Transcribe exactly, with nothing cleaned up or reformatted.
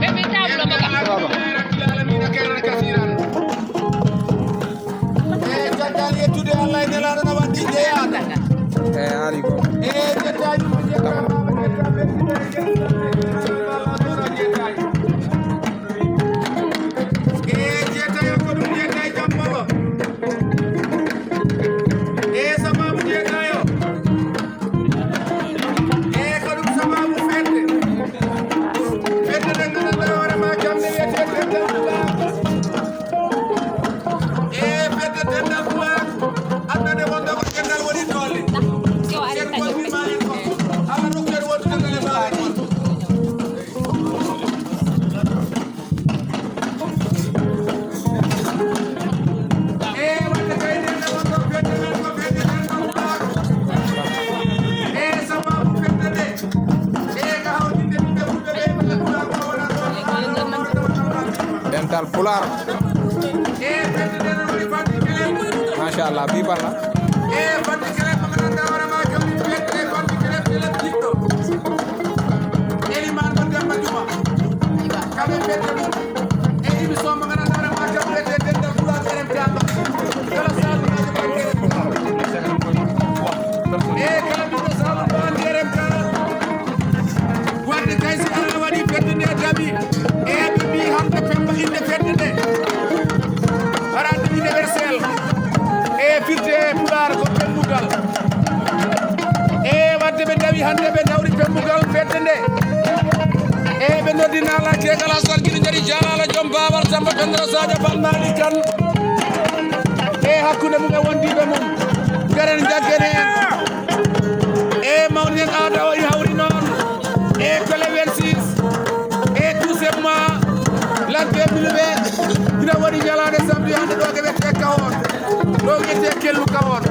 Ɓe mbi taablo mo kam. Eh, caggal yettude Allah e Nelaaɗo, na waɗi jeyaade. Eh, ari ko. Eh, jettaaji mo jettaaji. Eh, jettaaji ko ɗum jettaaji jamma o. Eh, sababu jettaaji o. E ko ɗum sababu fedde. Fedde nde ngannduɗaa hoore ma, kam nde wiyetee Dental Pulaaku. E fedde Dental Pulaaku, anndude wonde ko dental woni doole. Sen gollima en ko, Allah rokku en wondude ngal e ma en. Dental Pulaar. Machallah, bi balla. Elimane mo Demba Juma. Kamɓe fedde mum. E émission mo ganduɗaa hoore ma kam wiyetee Dental Pulaar R M K. Kala saabu ma ko R M K. E kala ɓiɗɗo saabu ko wonde R M K. Wadde kay si Allah waɗi fedde nde dawi. E ɓe mbi hannde Pemba inde fedde nde. Parade universel. E firti e Pulaar ko pembugal. E wadde ɓe dawi hannde, ɓe dawri pembugal fedde nde. E ɓe noddi naala kegal Hasan Giri Jari Jalaala, joom Baabal Samba Pendra Sadio Fall Malick Kane. E hakkunde mum e wondiiɓe mum. Ngaren jaggene en. E mawnen aada o ina hawri noon. E ko le vingt-six. E tout simplement, ladde Bilɓe. Ina waɗi ñalaande samedi hannde ɗo ko wiyetee Kahon. Ɗo wiyetee Kellu Kahon.